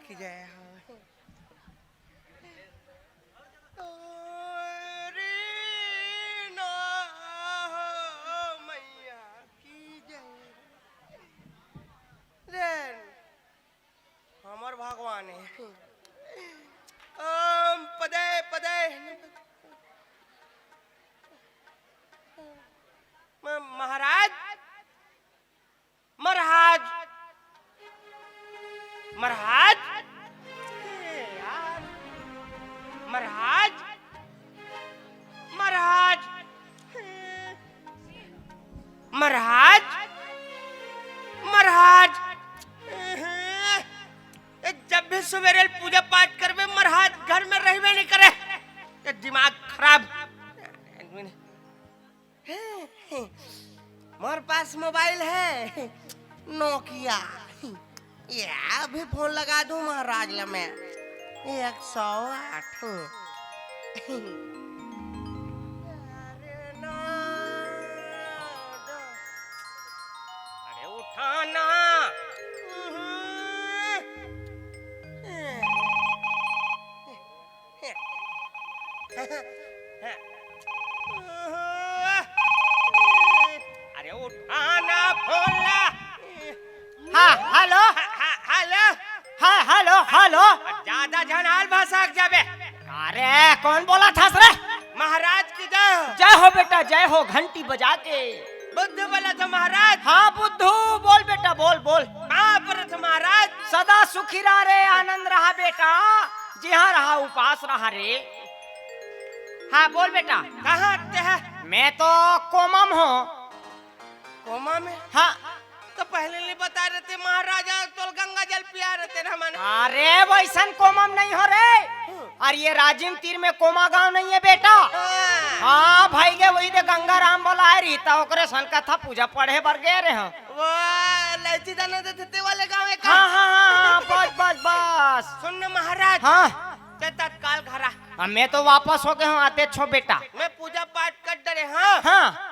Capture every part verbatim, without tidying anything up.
की जय हो। अरे ना हो, मैया की जय। रे, हमर भगवान हे। ओम पदे पदे। म-, महाराज, महाराज, महाराज, ए यार, महाराज, महाराज, महाराज, महाराज, ए, जब भी सुबेरे पूजा पाठ करबे, महाराज घर में रहबे नहीं करे, ये दिमाग खराब। मोर पास मोबाइल हे, नोकिया। ये अभी फोन लगा दूं महाराज ला मैं। एक सौ आठ। अरे ना, अरे उठाना। अरे उठाना फोन ला। हाँ, हेलो। हाँ, हाँ, हेलो। हाँ, हेलो, हेलो। ज्यादा झन आल भसक जाबे। अरे, कोन बोलत हस रे? महाराज की जय हो। जय हो बेटा, जय हो, घंटी बजा के। बुद्धू बोलत हों महाराज। हाँ बुद्धू, बोल बेटा, बोल, बोल। पाँव परत हों महाराज। सदा सुखी रहा रे, आनंद रहा बेटा, जिहाँ रहा उपास रहा रे। हाँ बोल बेटा। कहाँ ते है? मैं तो कोमा में हों। कोमा में? हाँ। तो पहले नहीं बता रहे थे महाराजा, तोल गंगा जल पिया रहे थे ना हमन। अरे वैसन कोमा में नहीं हों रे। हम्म। अरे ये राजिम तीर में कोमा गांव नहीं है बेटा। हाँ। हाँ भाई गे, वही दे गंगा राम बोला है रीता, ओकरे सन कथा पूजा पढ़े बर गए रहे हों। वो इलायची दाना देथे ते वाले गांव है का? हाँ, हाँ, हाँ, हाँ, बस, बस, बस। सुन ना महाराज। हाँ। ते तत्काल घर आ। अब मैं तो वापस हो गए हों, आते छो बेटा। मैं पूजा पाठ कर डरे, हाँ। हाँ।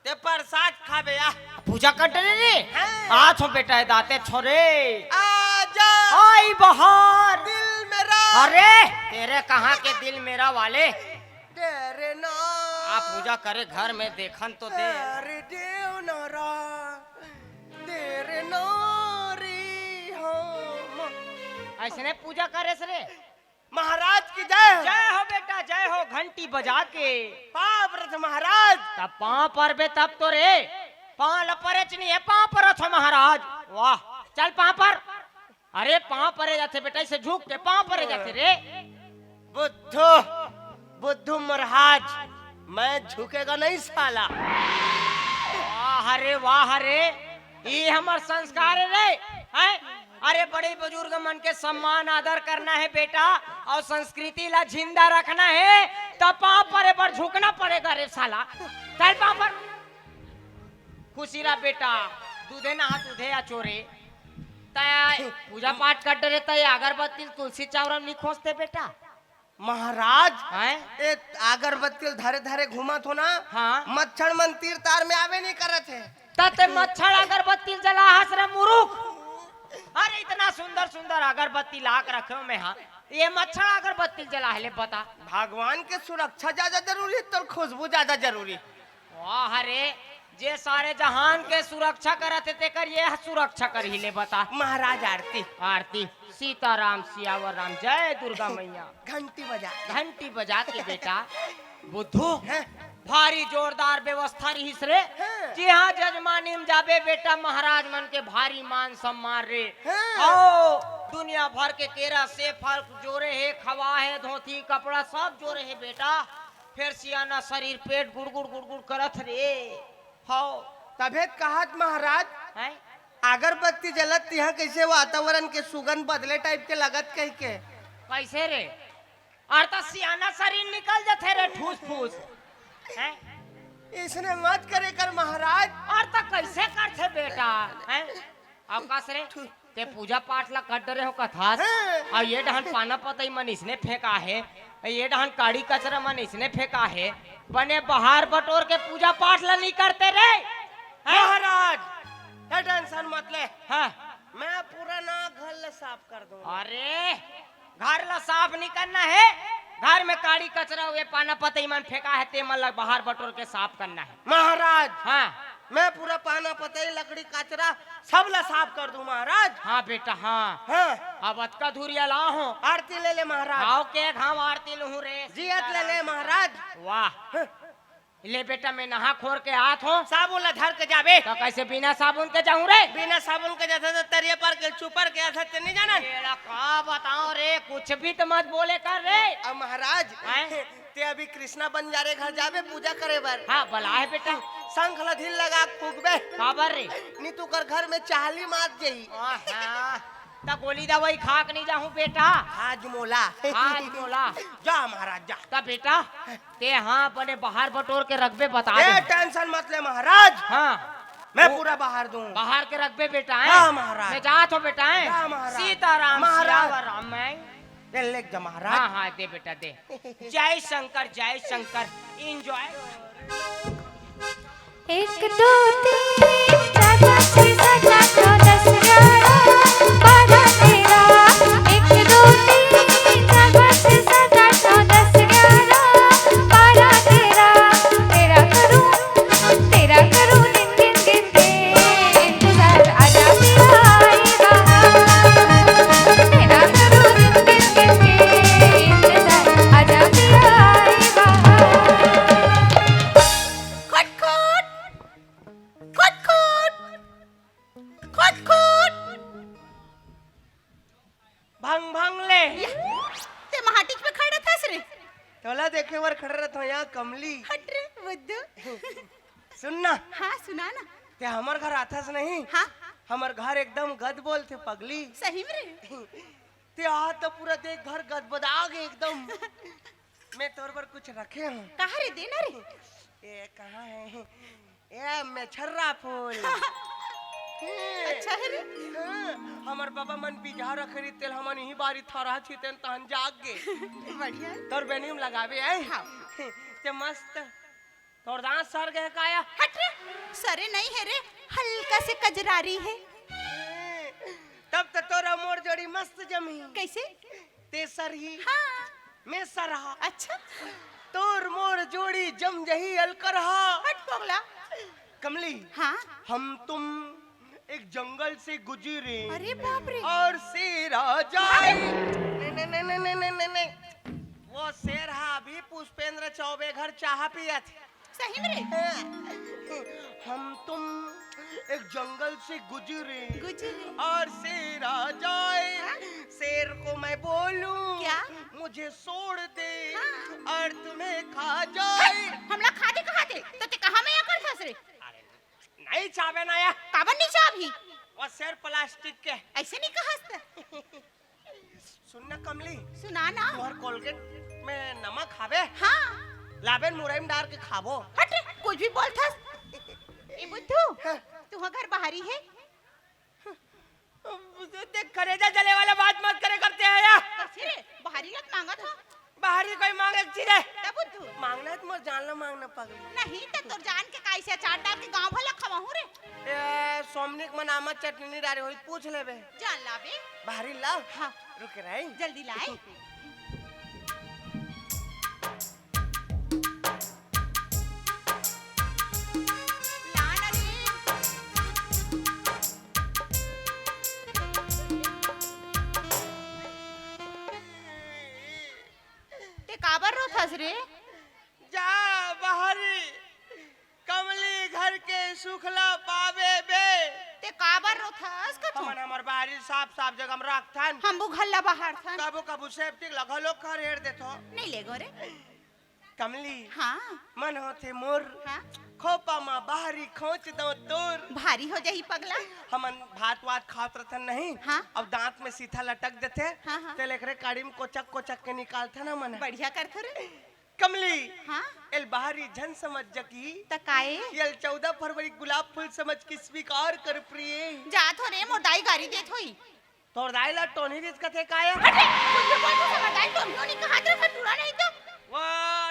ते प्रसाद खाबे आ। पूजा कर डरे रे। हाँ। आ छो बेटा, ए दाते छो रे। आजा। आई बहार। दिल मेरा। अरे, तेरे कहाँ के दिल मेरा वाले? तेरे ना। आ पूजा करे घर में देखन तो दे। अरे देव नारा, तेरे नारी हम। ऐसने पूजा करे रे। महाराज की जय हो। जय हो बेटा, जय हो, घंटी बजा के। पाँव परत हों महाराज। तब पाँव परबे तब तो रे, पाँव ल परेच नहीं है, पाँव परत हों महाराज। वाह, चल पाँव पर। अरे पाँव परे जाथे बेटा, इसे झुक के पाँव परे जाथे रे। बुद्धू, बुद्धू महाराज, मैं झुकेगा नहीं साला। वाह रे, वाह रे, ये हमर संस्कार है रे, हैं? अरे बड़े बुजुर्ग मन के सम्मान आदर करना है बेटा, और संस्कृति ला जिंदा रखना है, त पाँव परे बर झुकना पड़ेगा रे साला। चल पाँव पर। खुशी रहा बेटा, दूधे नहा दूधे आ चोरे। तय पूजा पाठ कर डरे, तय अगरबत्ती तुलसी चौरा नहीं खोजते बेटा। महाराज, हैं? ए अगरबत्ती धरे धरे घूमत हों ना, हाँ। मच्छर मन तीर तार में आवे नहीं करत हे। तते मच्छर अगरबत्ती जला हस रे मुरुख। अरे इतना सुंदर सुंदर अगरबत्ती लाक रखे हों मैं, हाँ, ये मच्छर अगरबत्ती जला है ले बता। भगवान के सुरक्षा ज्यादा जरूरी है, तोर खुशबू ज्यादा जरूरी। वाह रे, जे सारे जहान के सुरक्षा करत हे, तेकर ये सुरक्षा करही ले बता। महाराज आरती। आरती। सीताराम सियावर राम, जय दुर्गा मैया। घंटी बजा। घंटी बजा के बेटा। बुद्धू, हैं? भारी जोरदार व्यवस्था रहिस रे। हैं? जी हाँ, जजमानी में जाबे बेटा, महाराज मन के भारी मान सम्मान रे। हैं? आओ, दुनिया भर के केरा सेब फल जोरे हे, खवा हे, धोती कपड़ा सब जोरे हे बेटा। फेर सियाना शरीर पेट गुड़गुड़ गुड़गुड़ करत रे। हव। तभे त कहत महाराज, हैं? अगरबत्ती जलत तिहा कइसे वातावरण के सुगंध बदले टाइप के लगत कहिके। कइसे रे? अरे त सियाना शरीर निकल जथे रे ठूस फूस। हैं? इसने मत करे कर महाराज। अरे त कइसे करथे बेटा? हैं? अवकाश रे। ते पूजा पाठ ला कर डरे हो कथास। हाँ। अउ ये डहन पाना पतई मन इसने फेंका हे, ये डहन काड़ी कचरा मन इसने फेंका हे, बने बहार बटोर के पूजा पाठ ला नहीं करते रे। हैं? महाराज, हे टेंशन मत ले। हाँ। मैं पूरा ना घर ला साफ कर दूं। अरे, घर ला साफ नहीं करना है, घर में काड़ी कचरा हुए पाना पतई मन फेंका है, ते मन ला बाहर बटोर के साफ करना है। महाराज, हाँ। मैं पूरा पाना पतई, लकड़ी, कचरा सब ला साफ कर दूं महाराज। हाँ बेटा, हाँ। हाँ। अब अतका धुरिया ला हो। आरती ले ले महाराज। आओ के घाव आरती लूहूं रे। जियत ले ले महाराज। वाह। हाँ। ले बेटा, मैं नहा खोर के आत हो। साबुन ला धर के जाबे। तो कैसे बिना साबुन के जाऊं रे? बिना साबुन के जाथे तो तरिया पर के चुपर के आथे ते नहीं जानन। तेला का बताओ रे, कुछ भी तो मत बोले कर रे। अब महाराज, हैं? ते अभी कृष्णा बंजारे घर जाबे पूजा करे बर। हाँ, बला है बेटा। शंख ला धीर लगा के फूकबे। काबर रे? नी तो कर घर में चाली मात जाही। आहा, त गोली दवाई खा के नहीं जाहूं बेटा। आज मोला। आज मोला। जा महाराज जा। त बेटा, ते हाँ अपने बाहर बटोर के रखबे, बता ए, दे। टेंशन मत ले महाराज। हाँ। मैं वो पूरा बाहर दूं। बाहर के रखबे बेटा, हैं? हाँ महाराज। मैं जात हो बेटा, हैं? जा महाराज। सीताराम, महाराज। सियावर राम, मैं। ये ले जा महाराज। हाँ, हाँ, दे बेटा, दे। जय शंकर, जय शंकर। एंजॉय। एक दो तीन चार पाँच छः सात आठ नौ दस ग्यारह बारह तेरह। एक दो तीन चार पाँच छः सात आठ नौ दस ग्यारह बारह तेरह। तेरा करूँ, तेरा करूँ दिन दिन दिन दिन इंतजार, आजा पिया आई बहार। तेरा करूँ दिन दिन दिन दिन इंतजार, आजा पिया आई बहार। खटखट, खटखट, खटखट। भंग भंग ले। या, ते महाटीच में खड़ा थस रे। तोला देखे बर खड़ा रहत हो यहाँ कमली। हट रे बुद्धू। सुन ना। हाँ, सुना ना। ते हमर घर आथस नहीं? हाँ। हमर घर एकदम गद बोलथे पगली। सही में रे? ते आ तो पूरा देख घर गदबदा गे एकदम। मैं तोर बर कुछ रखे हूँ। कहाँ रे, देना रे। ए, कहाँ है? ए, मेछर्रा फूल। अच्छा है रे। हाँ, हमर बाबा मन बिजहा रखे रही, तेल हमन इही बारी थरहा छितेन तहन जाग गे। बढ़िया है। तोर बेनी में लगावे है। हाँ। ते मस्त। तोर दांत सर गए का या? हट रे, सरे नहीं है रे, हल्का से कजरारी है। तब तो तोरा मोर जोड़ी मस्त जमी। कैसे? ते सरही, हाँ। मैं सरहा। अच्छा। तोर मोर जोड़ी जम जही अलकरहा। हट पगला। कमली, हाँ। हम तुम एक जंगल से गुजरे। अरे बाप रे। और शेर आ जाए। भाग। नहीं, नहीं, नहीं। वो शेर हा अभी पुष्पेंद्र चौबे घर चाहा पियत। सही में रे? हम तुम एक जंगल से गुजरे। गुजरे। और शेर आ जाए। हाँ? शेर को मैं बोलूं, क्या? मुझे छोड़ दे, हाँ। और तुम्हें खा जाए। हट! हमला खा दे कहा थे? तो ते कहा में या करथस रे? अरे, नहीं चाबे ना या। काबर नहीं चाबही? वो शेर प्लास्टिक के। ऐसे नहीं कहस त। सुन ना कमली। सुना ना। तुहर कोलगेट में नमक हावे? हाँ। लाबेन मुरई में डार के खाबो। हट, कुछ भी बोलथस। ए बुद्धू, हाँ। तुहा घर बाहरी है? देख, करेजा जले वाला बात मत करे करते हैं या। कैसे रे? बाहरी लत मांगत हो? बाहरी कोई मांगे एक चीज है। तब बुद्धू। मांगना है तो मोर जान ला मांगना पगली। नहीं तो तोर जान के काई से अचार डाल के गांव भर ला खवाहूं रे। ए, सोमनी के मनामा चटनी डारे होई, पूछ लेबे। जान लाबे। बाहरी ला। हाँ। रुक रही। जल्दी लाए। ला ना रे। ते काबर रोथस रे? जा बाहरी, कमली घर के सुखला पावे बे। ते काबर रोथस कथो? हमन हमर बाहरी साफ साफ जगह में रखथन। हम वो घर ला बाहर थन। कबो कबो सेप्टिक ला घलो खरेड़ देथो। नहीं ले गो रे। कमली, हाँ। मन होथे मोर, हाँ। खोपा मा बाहरी खोंच दो तोर। भारी हो जाही पगला। हमन भात वात खात रथन नहीं, हाँ। अब दांत में सीथा लटक देथे, हाँ, हाँ। तेल एकरे काड़ी में कोचक कोचक के निकालथन हमन। बढ़िया करथो रे। कमली, हाँ। एल बाहरी झन समझ जकी। त काए? एल चौदह फरवरी गुलाब फूल समझ के स्वीकार कर प्रिय। जात हो रे, मोर दाई गारी देत होई। तोर दाई ला टोनी रिस कथे काय? हट रे, कुछ भी बोल तू समझ आई, टोनी नहीं कहा तेरे से टूरा नहीं तो। वो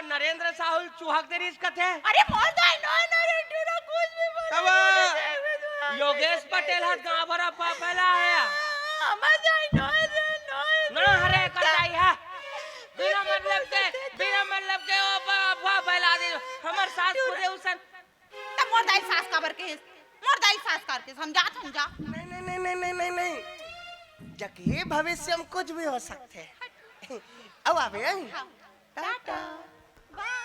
नरेंद्र साहुल चुहक दे रिस कथे। अरे मोर दाई नो, नो रे टूरा कुछ भी बोल तब तू समझ आई, मैं तो योगेश पटेल हाथ गांव भरा पापा ला आया। हाँ, मजा आई नो। दाई सास काबर के, मोर दाई सास काबर के, समझा, समझा। नहीं, नहीं, नहीं, नहीं, नहीं, नहीं, नहीं। जके भविष्य में कुछ भी हो सकथे। अब आवे, हैं? हाँ। टाटा। बाय।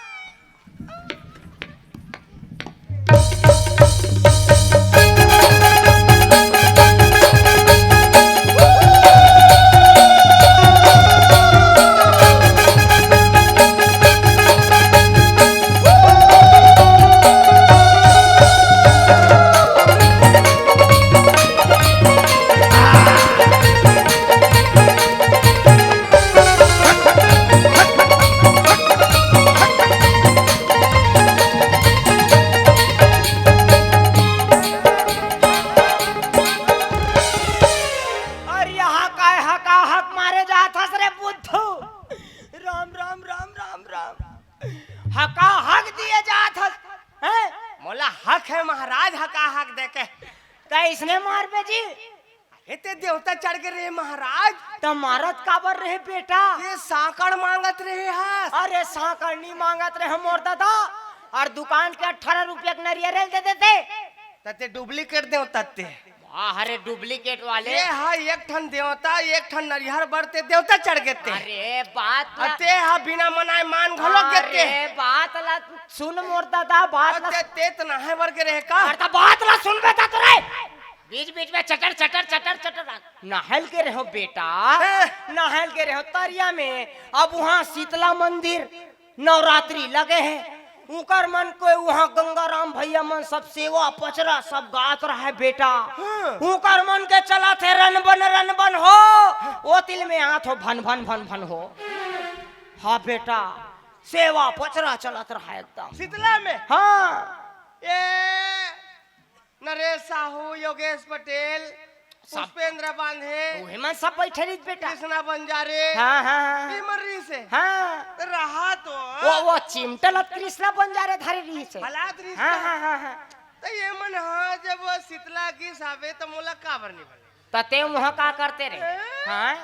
अरे, यहाँ काय हका हक मारे जात हस रे बुद्धू? राम, राम, राम, राम, राम। हका हक दिए जात हस, हैं? मोला हक हे महाराज, हका हक देके। त इसने मारबे जी? अरे, ते देवता चढ़ गे रहे महाराज। त मारत काबर रहे बेटा? ते सांकड़ मांगत रहे हस। अरे, सांकड़ नी मांगत रहे मोर दादा, अउ दुकान के अठारह रुपया के नरियर ल दे देते। त ते duplicate देवता ते। वाह रे, duplicate वाले। ये हा एक ठन देवता, एक ठन नरियर बर ते देवता चढ़ गे ते। अरे, बात ला अते हा बिना मनाए मान घलो गे ते। अरे, बात ला सुन मोर दादा, बात ला अते, ते त नहाए बर गे रहे का? अरे, त बात ला सुन बे त रे। बीच बीच में चटर, चटर, चटर, चटर। नहाए ल गे रहे हो बेटा, हैं? नहाए ल गे रहे हो तरिया में। अब उहाँ शीतला मंदिर, नवरात्रि लगे हे। उकर मन के उहाँ गंगाराम भैया मन सब सेवा पचरा सब गात रहे बेटा। हाँ। उकर मन के चलत हे रन बन, रन बन हो। ओ तिल में आत हो भन भन भन भन हो। हाँ बेटा, सेवा पचरा चलत रहे एकदम। शीतला में? हाँ। ए, नरेश साहू, योगेश पटेल, सब पुष्पेंद्र बांधे, उहे मन सब बैठे रहिस बेटा। कृष्णा बंजारे, हाँ, हाँ, हाँ। ये मन रहिस हे। हाँ। त रहा तो। वो, वो चिमटा ल कृष्णा बंजारे धरे रहिस हे। हलात रहिस हाँ, का? हाँ, हाँ, हाँ। त ये मन, हाँ, जब वो शीतला गिस हवे त मोला काबर नहीं बोले? त ते उहाँ का करते रहे? हैं? हाँ?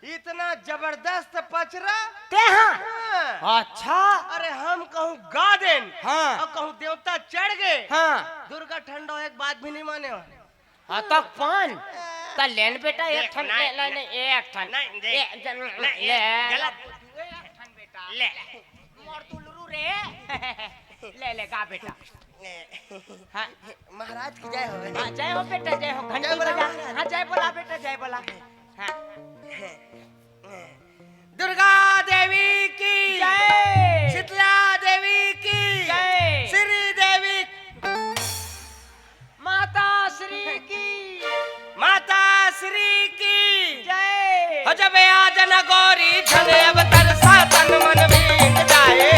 इतना जबरदस्त पचरा। ते हाँ? हाँ। अच्छा। अरे हम कहूँ गा देन। हाँ। अउ कहूँ देवता चढ़ गे। हाँ। दुर्गा ठंडो एक बात भी नहीं माने हो। हाँ, त पान। त लेन बेटा, एक देख, ठन, नहीं, ले, ले, नहीं, नहीं, एक ठन। नहीं, देख। ए, जन, नहीं, ले। गलत। एक ठन बेटा। ले। मोर दुलरू रे। ले, ले, गा बेटा। हाँ। महाराज की जय हो। हाँ, जय हो बेटा, जय हो। घंटी जय बोला बजा। महाराज। हाँ, जय बोला बेटा, जय बोला। हाँ। दुर्गा देवी की जय। शीतला देवी की जय। श्री देवी माता श्री की। माता श्री की जय। हो जब आज न गोरी धन अब तरसा तन मन भींग जाए,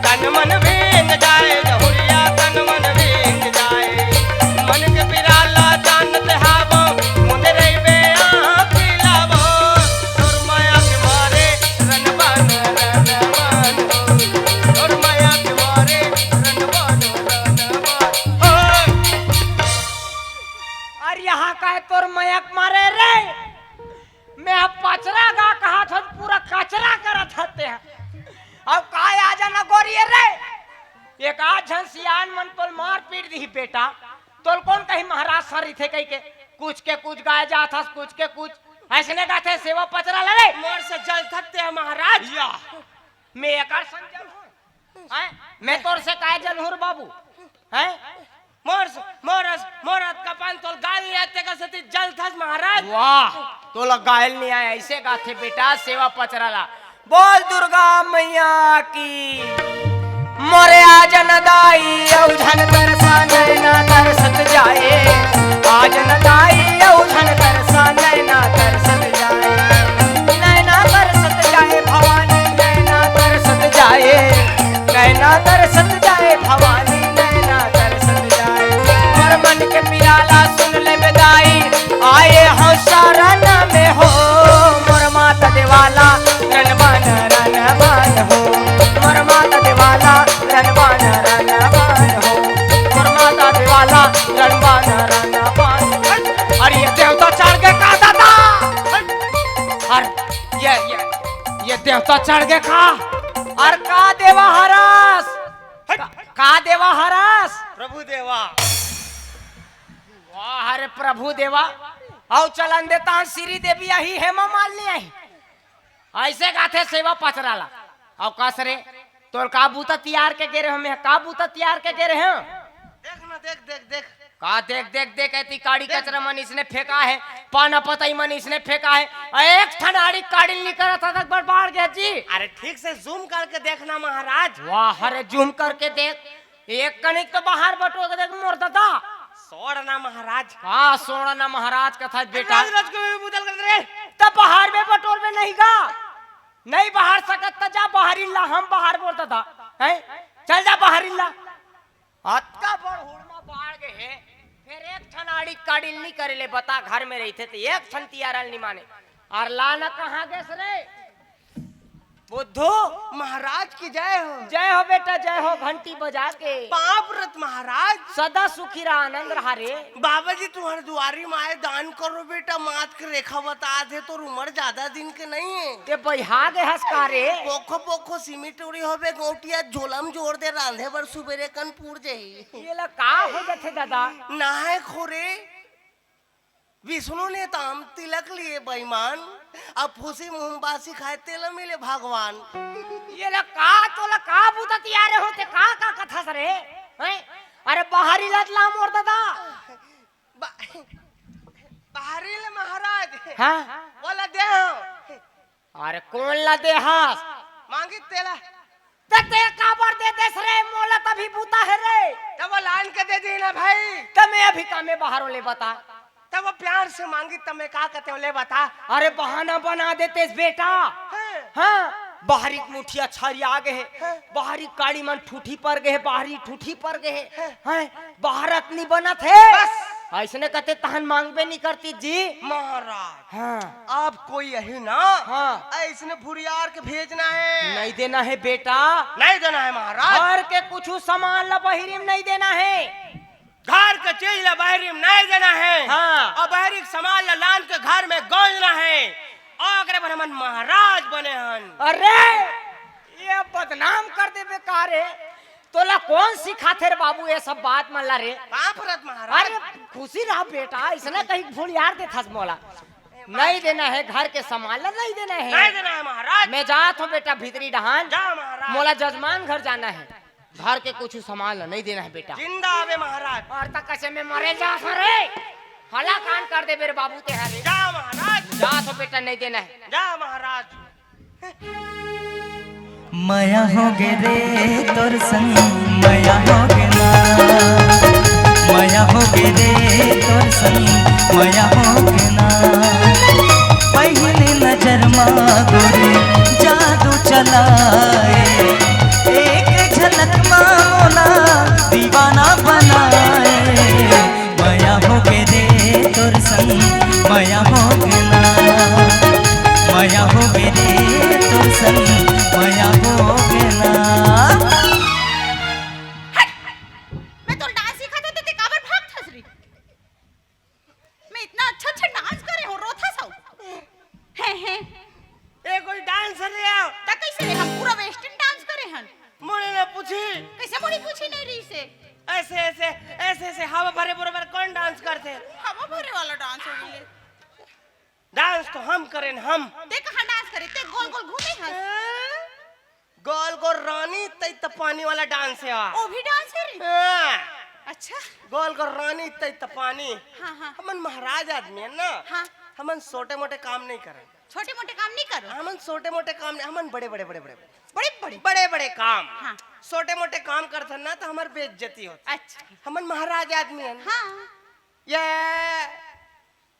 तन मन भींग जाए, जहुरिया तन मन भींग जाए। मन के पिराला जानत हावो, मुंदे रहिबे आँख मिलावो। तोर माया के मारे रन बन, रन बन हो। तोर माया के मारे रन बन, रन बन हो। अरे यहाँ का हे तोर माया के मारे रे? मैं अब पचरा गा कहा था, पूरा कचरा करत हते हैं। अब काय आ जाना गोरिये रे? एक आध झन सियान मन तोल मार पीट दिही बेटा। तोल कोन कही महाराज सर रहिथे कहिके, कुछ के कुछ गाय जात हस, कुछ के कुछ। अइसने गाथे सेवा पचरा ल रे। मोर से जलथस ते महाराज। या, मैं एकर संग जलहूँ? हैं? मैं तोर से काय जलहूँ रे बाबू? हैं? मोर से, मोर से, मोर अतका पान तोल गाय ल नइ आय तेकर सेती जलथस महाराज। वाह, तोला गाय ल नइ आय, अइसे गाथे बेटा सेवा पचरा ला। बोल दुर्गा मैया की। मोरे आ जन दाई अउ झन तरसा नैना तरसत जाए। आ जन दाई अउ झन तरसा नैना तरसत जाए। नैना तरसत जाए भवानी, नैना तरसत जाए। नैना तरसत जाए भवानी, नैना तरसत जाए। मोर मन के पिराला सुन ले बेदाई, आए हो शरण में हो। मोर माता देवाला रन बन, रन बन हो। मोर माता देवाला रन बन, रन बन हो। मोर माता देवाला रन बन, रन बन। अरे ये देवता चढ़ गे का दादा? अरे ये, ये, ये देवता चढ़ गे का? अरे का देवा हरस? हट। का, का देवा हरस? प्रभु देवा। वाह रे प्रभु देवा। अउ चलन देता श्री देवी आही, हेमा मालिनी आही। अइसे गाथे सेवा पचरा ला। अउ कस रे, तोर का बूता तियार के गे रहे हो? मैं का बूता तियार के गे रहे हो? देख ना, देख, देख, देख। का देख, देख, देख, एती काड़ी देख। कचरा मन इसने फेंका हे, पाना पतई मन इसने फेंका हे। अ, एक ठन आड़ी काड़ी निकरत हे, तक बड़ बाढ़ गया जी। अरे ठीक से zoom करके देखना महाराज। वाह, अरे zoom करके देख, एक कनिक तो बाहर बटोर के देख मोर दादा। सोड़ ना महाराज। हाँ, सोड़ ना महाराज कथा बेटा। रोज रोज को भी बुदल कर रे। तब बाहर में बटोर में नहीं गा, नहीं बाहर सकत त जा बाहर इल्ला, हम बाहर मोर दादा। हैं? चल जा बाहर इल्ला। अतका बड़ हुड़मा बाढ़ गे हे, फेर एक ठन आड़ी काड़ी नी करे ले बता, घर में रहिथे त एक ठन तियारल नी माने। अउ लाना कहाँ गेस रे? बुद्धू। महाराज की जय हो। जय हो बेटा, जय हो, घंटी बजा के। पाँव परत महाराज। सदा सुखी रहा, आनंद रहा रे। बाबा जी तुम्हारे दुआरी में आए, दान करो बेटा, माथ के रेखा बता दे, तोर उमर ज्यादा दिन के नहीं है। ते बइहा गे हस का रे? पोखो पोखो सीमेंट उड़ी होबे, गौटिया झोला में जोर दे, रांधे बर सुबेरे कन पूर जाही। ये ला का हो जाथे दादा? नहाए खोरे, विष्णु ने ताम तिलक लिए बेईमान, अब फूसी मुंह बासी खाए तेल मिले भगवान। ये ला का, तोला का बुता तियारे होते, का, का कथा सरे? हैं? अरे बाहरी लत ला मोर दादा। बा-, बाहरी ले महाराज। हाँ? बोला दे हो। अरे कोन ला दे हस? मांगी तेला। त ते काबर दे देस रे? मोला तभी बूता हे रे। त वो लान के दे दी ना भाई। त मैं अभी कामे बाहरों ले बता। त वो प्यार से मांगी त मैं का कहते हो ले बता। अरे बहाना बना देतेस बेटा। हाँ। हाँ, बाहरी मुठिया छरिया गे हे। हाँ। बाहरी काड़ी मन ठूठी पर गे हे, बाहरी ठूठी पर गे हे। हाँ। हैं? भारत नी बनत हे। बस। अइसने कहते तहन मांगबे नी करती जी। महाराज, हाँ। आप कोई यही ना। हाँ। अइसने फुरियार के भेजना हे। नहीं देना हे बेटा। नहीं देना हे महाराज। घर के कुछु सामान ला बहिरी में नहीं देना हे। घर के चीज ला बहिरी में नहीं देना हे। हाँ। अउ बहिरी के सामान ला लान के घर में गंजना हे। अउ ओकरे बर हमन महाराज बने हन। अरे, ये बदनाम कर देबे का रे? तोला कोन सिखाथे रे बाबू ये सब बात मन ला रे? पाँव परत महाराज। अरे खुशी रह बेटा, अइसने कहीं फुरियार देथस मोला। नहीं देना हे, घर के सामान ला नहीं देना हे। नहीं देना हे महाराज। मैं जात हों बेटा भीतरी डहान। जा महाराज। मोला जजमान घर जाना हे। घर के कुछु सामान ला नहीं देना हे बेटा। जिंदा आबे महाराज। अउ त कइसे मैं मरे जात हों रे? हला कान कर देबे रे बाबू तेहा रे। जा महाराज। जात हों बेटा, नहीं देना हे। जा महाराज। मया होगे रे तोर संग, मया होगे ना। मया होगे रे तोर संग, मया होगे ना। पहिली नजर मा गोरी जादू चलाए, एक झलक मा मोला दीवाना बनाए। मया होगे रे तोर संग, मया होगे ना। मया होगे रे तोर संग, मया होगे ना। हट! मैं तोर डांस सिखात हों त ते काबर भागथस रे? मैं इतना अच्छा अच्छा डांस करे हों, रोथस हव। हैं, हैं। ए कोई डांस रे आओ। त कइसे रे, हम पूरा वेस्टर्न डांस करे हन। मोरे ला पूछी। कइसे मोरे पूछी नहीं रहिसे? अइसे, अइसे, अइसे, अइसे हवा भरे बरोबर कोन डांस करथे? हवा भरे वाला डांस होगे ले। डांस तो हम करेन, हम। ते कहाँ डांस करे? ते गोल गोल घूमे हस। गोल गोल रानी तई त पानी वाला डांस हे। वो भी डांस हे रे? हाँ। अच्छा। गोल गोल रानी तई त पानी। हाँ, हाँ। हमन महाराज आदमी हन ना। हाँ। हमन छोटे मोटे काम नहीं करन। छोटे मोटे काम नहीं करो। हमन छोटे मोटे काम नहीं, हमन बड़े बड़े बड़े बड़े बड़े बड़े काम। हाँ। छोटे मोटे काम करथन ना त हमर बेइज्जती होथे। अच्छा। हमन महाराज आदमी हन। हाँ। ये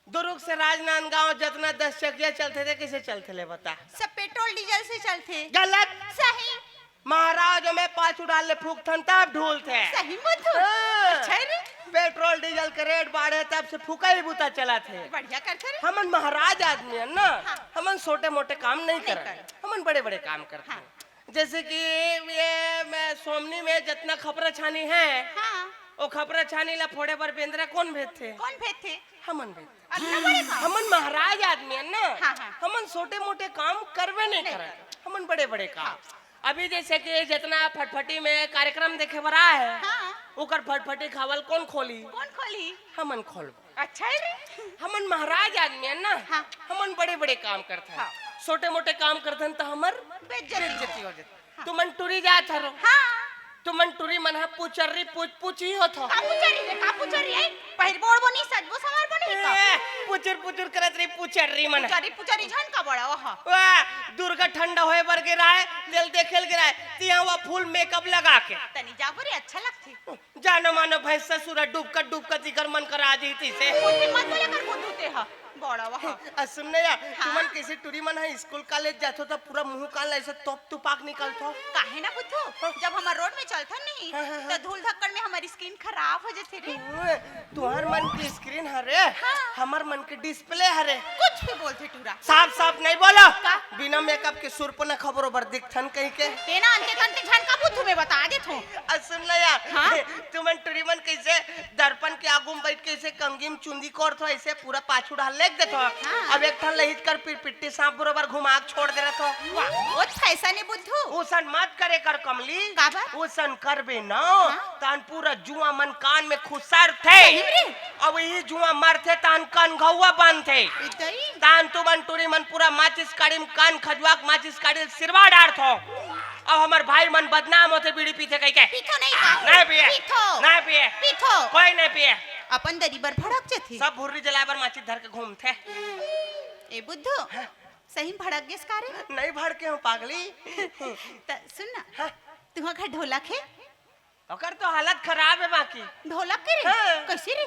दुर्ग से राजनांदगांव जतना दस चकिया चलथे ते कइसे चलथे ले बता? सब पेट्रोल डीजल से चलथे। गलत। सही। महाराज, ओमे पाछू डाल ले फूकथन तब ढूलथे। सही में तो। हाँ। अच्छा रे। पेट्रोल डीजल के रेट बाढ़े तब से फूका ही बूता चलत हे। बढ़िया करथे रे। हमन महाराज आदमी हन ना, हाँ। हमन छोटे मोटे काम नहीं नहीं करन, करन। हमन बड़े बड़े काम करथन। हाँ। जइसे कि ये मैं सोमनी में जतना खपरा छानी हे, हाँ। वो खपरा छानी ला फोड़े बर बेंदरा कोन भेजथे? कोन भेजथे? हमन भेजथन। अतना बड़े काम? हमन महाराज आदमी हन ना, हाँ, हाँ। हमन छोटे मोटे काम करबे नहीं नहीं करन, करन। हमन बड़े बड़े काम। हाँ। अभी जैसे कि जितना फटफटी में कार्यक्रम देखे बर आए हे, हाँ। ओकर फटफटी खावल कोन खोली? कोन खोली? हमन खोलबो। अच्छा हे रे। हमन महाराज आदमी हन ना, हाँ। हमन बड़े-बड़े काम करथन। हाँ। छोटे-मोटे काम करथन त हमर बेइज्जती। बेइज्जती हो जाथे। हाँ। तुमन टुरी जात हरो। हाँ। तुमन टुरी मन ह पुचर्री पुच पुच ही होथो। का पुचर्री रे, का पुचर्री हे? पहिरबो ओढ़बो नहीं, सजबो संवरबो नहीं का? ए, पुचुर पुचुर करत रही पुचर्री मन। पुचर्री पुचर्री झन का बड़ा, ओह। वाह, दुर्गा ठंडा होए बर गे राय, तेल देखे ल गे राय, तिहा वा full makeup लगा के। तनी जाबो रे, अच्छा लगथे। जानो मानो भैंस ससुरा डुबकत डुबकत इकर मन करा जही तइसे। बुद्धि मत बोले कर बुद्धू ते ह। बड़ा वाह। अ, सुन ना यार, हाँ। तुमन कइसे टुरी मन ह स्कूल कॉलेज जाथो त पूरा मुंह कान ला अइसे तोप तुपाक निकलथो? काहे ना बुद्धू? हाँ। जब हमर रोड में चलथन नहीं, हाँ, हाँ, हाँ। त धूल धक्कड़ में हमर skin खराब हो जाथे रे। ओए, तुहर मन के screen हरे, हाँ। हमर मन के display हरे। कुछ भी बोलथे टूरा। साफ साफ नहीं बोलो। का? बिना makeup के सुरपना खबरों बर दिखथन कहिके। तेना अंते तंते झन का बुद्धू में बता देथो। अ, सुन ना यार, हाँ? तुमन टुरी मन कइसे दर्पण के आगू में बैठ के अइसे कंघी में चुंदी कोरथो, अइसे पूरा पाछू डाल लेग देथो। हाँ। अब एक ठन लहित कर पिरपिट्टी सांप बरोबर घुमा के छोड़ दे रथो। वाह, बहुत फैशन हे बुद्धू। उसन मत करे कर कमली। काबर? उसन करबे ना, हाँ। तहन पूरा जुआ मन कान में खुसरथे। सही में रे? अब इही जुआ मरथे, तहन कनघौआ बनथे। इतई? तहन तुमन टुरी मन पूरा माचिस काड़ी में कान खजुआ के माचिस काड़ी ल सिरवा डारथो। अब हमर भाई मन बदनाम होथे बीड़ी पीथे कहिके। पीथो नहीं का? नहीं पिए। पीथो। नहीं पिए। पीथो। कोई नहीं पिए। अपन दरी बर भड़क जथे। सब भुर्री जलाए बर माचिस धर के घूमथे। ए बुद्धू, हाँ। सही में भड़क गेस का रे? नहीं भड़के हूँ पागली। त सुन ना, हाँ। तुहा घर ढोलक हे? ओकर तो हालत खराब हे बाकी। ढोलक के रे? हाँ। कइसे रे?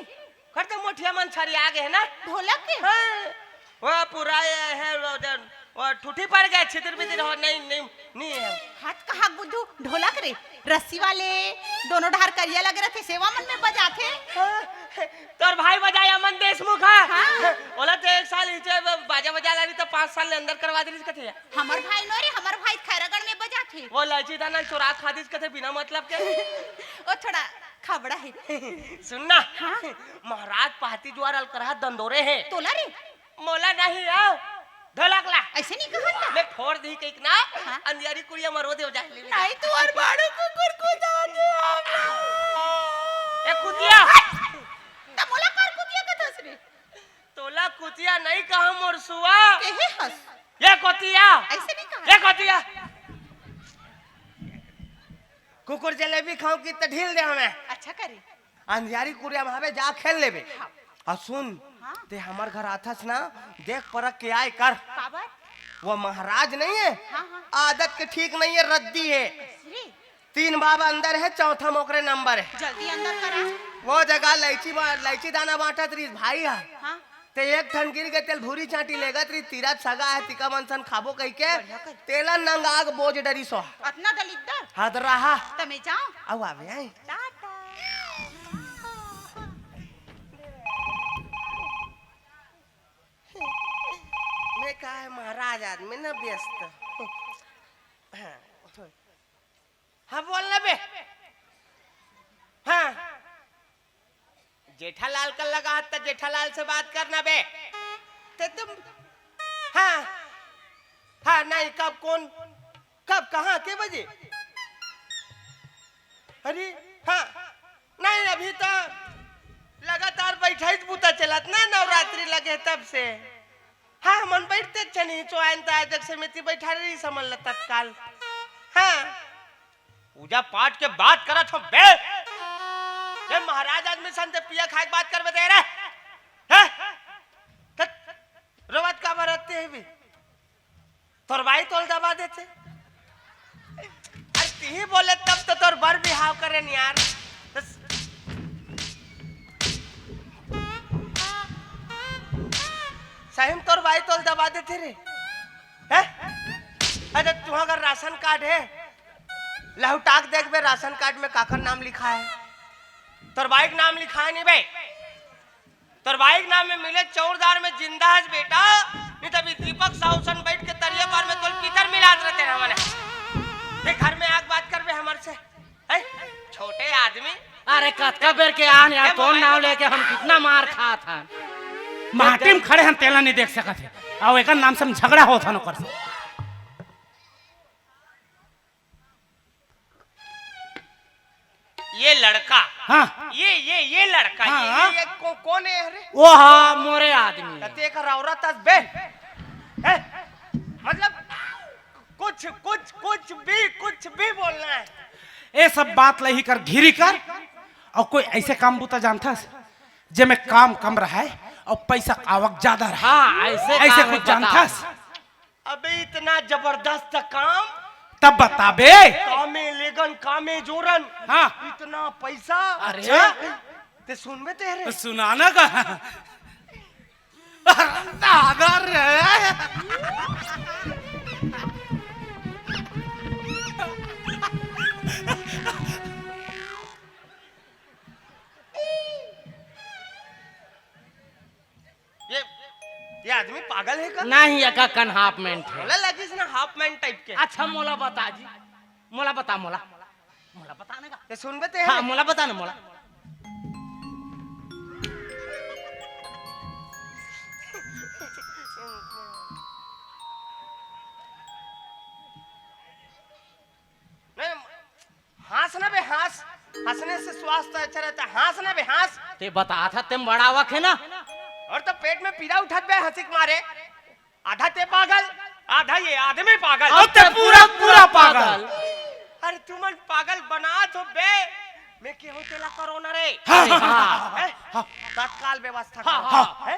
ओकर तो मोठिया मन छरिया गे हे ना। ढोलक के? हाँ। वो पूरा ये हे, वो जो, वो ठूठी पड़ गे, छितिर बितिर हो, नहीं, नहीं, नहीं हे। हाथ कहा बुद्धू, ढोलक रे, रस्सी वाले, दोनों डहार करिया लगे रथे, सेवा मन में बजाथे। हाँ, तोर भाई बजाय अमन देशमुख हा। हाँ। ओला तो एक साल हिचे बाजा बजा लानी तो पाँच साल ले अंदर करवा दे रहिस कथे। हमर भाई नो रे, हमर भाई खैरागढ़ में बजाथे। वो लाइची दाना चोरा खा दिस कथे बिना मतलब के। ओ थोड़ा खबड़ा हे। सुन ना, हाँ। महाराज पहाती जुआर अलकरहा दंदोरे हे। तोला रे? मोला नहीं आओ, ढोलक ला। अइसे नहीं कहत ना। मैं फोड़ दी कहिक ना, हाँ। अंधियारी कुरिया मरो देव जाए ले। नहीं तू और बाड़ू कुकुर को जा दे। ए कुतिया। त मोला कर कुतिया कथस रे? तोला कुतिया नहीं कहा मोर सुआ। केहे हस? ये कुतिया। अइसे नहीं कहा। ये कुतिया। कुकुर जलेबी खाऊं कि त ढील दे हमें। अच्छा करे। अंधियारी कुरिया में हवे, जा खेल लेबे। हाँ। अउ सुन, हाँ। ते हमर घर आथस ना, देख परख के आए कर। काबर? वो महाराज नहीं हे? हाँ, हाँ। आदत के ठीक नहीं हे, रद्दी हे। रे। तीन बाबा अंदर हे, चौथा मोकरे नंबर हे। जल्दी अंदर करा। वो जगह लैची बा-, लैची दाना बांटत रहिस भाई हा। हाँ। ते एक ठन गिर गे, तेल भूरी चांटी लेगत रहिस, तीरथ सगा हे, तिका मन सन खाबो कहिके, बढ़िया कर। तेला नंगा के बोझ डरिस हो। अतना दलिद्दर? हदराहा। त मैं जाऊं? अउ आवे, आए। टाटा। मैं का हे, महाराज आदमी ना व्यस्त। हाँ। हाँ, बोल ना बे। हाँ। जेठालाल का लगा हाथ, त जेठालाल से बात करना बे। ते तुम, हाँ। हाँ, नहीं, कब, कौन, कब, कहाँ, के बजे? अरे, हाँ, नहीं, अभी तो लगातार बैठाई बूता चलत ना, नवरात्रि लगे तब से। हाँ, हमन बैठते छनी, चोआइन त आए देख समिति बैठा रही समन ल तत्काल। हाँ, पूजा पाठ के बात करत हो बे। ये महाराज आदमी सन ते पिया खाए के बात करबे ते रे। हैं? तत रोवत का बरत ते भी। तोर बाई तोल दबा देते। अरे तिही बोले तब तो तोर बर बिहाव करे न यार। बस। सही में तोर बाई तोल दबा देते रे। हैं? अच्छा, तुहा अगर राशन कार्ड हे, लहुटाक देख बे, राशन कार्ड में काकर नाम लिखा हे? तोर बाई के नाम लिखा हे नहीं बे? तोर बाई के नाम में मिले चौरदार में जिंदा हस बेटा, नहीं तभी दीपक साहू सन बैठ के तरिया पार में तोल पीतर मिलात रहते ना मने। ते घर में आग बात करबे हमर से, हैं? छोटे आदमी। अरे कतका बेर के आन यार, ए, तोर मोबाइल नाम में लेके हम कितना मार खात हन। माटी में खड़े हन तेला नहीं देख सकत हे। अउ एकर नाम से हम झगड़ा होत हन ओकर से। ये लड़का, हाँ। ये ये ये लड़का, हाँ, ये, हाँ। ये, ये को, कौन है? अरे, वो हा मोरे आदमी है। ते कर औरत अस बे, ए? मतलब, कुछ कुछ कुछ भी कुछ भी बोलना है। ये सब बात लही कर घिरी कर। और कोई ऐसे काम बुता जानथस जेमे काम कम रहे और पैसा आवक ज्यादा रहे। हाँ, ऐसे ऐसे काम कुछ बताओ। जानथस? अबे, इतना जबरदस्त काम। तब बताबे। कामे लेगन, कामे जोरन। हाँ। इतना पैसा। अरे। अच्छा, ते सुनबे तेरे। सुनाना का? अरे दादा रे। ये ये आदमी पागल है का? नहीं, एका कन हाफ पैंट है। बोला लगिस ना, हाफ पैंट टाइप के। अच्छा, मोला बता जी, मोला बता, मोला, मोला बता ना का? ये सुनबे तेरे। हाँ, मोला बता ना, मोला। नहीं, हंस ना बे, हंस। हंसने से स्वास्थ्य अच्छा रहता है। हंस ना बे, हंस। ते बता था, तेम बड़ा वक है ना। और तो पेट में पीड़ा उठत बे हंसी के मारे। आधा ते पागल, आधा ये आदमी पागल। अब ते पूरा पूरा पागल। अरे तुमन पागल बना दो बे। मैं केहू तेला कोरोना रे। हाँ, हाँ, हाँ, हैं? तत्काल व्यवस्था हाँ, करो। हाँ। हैं?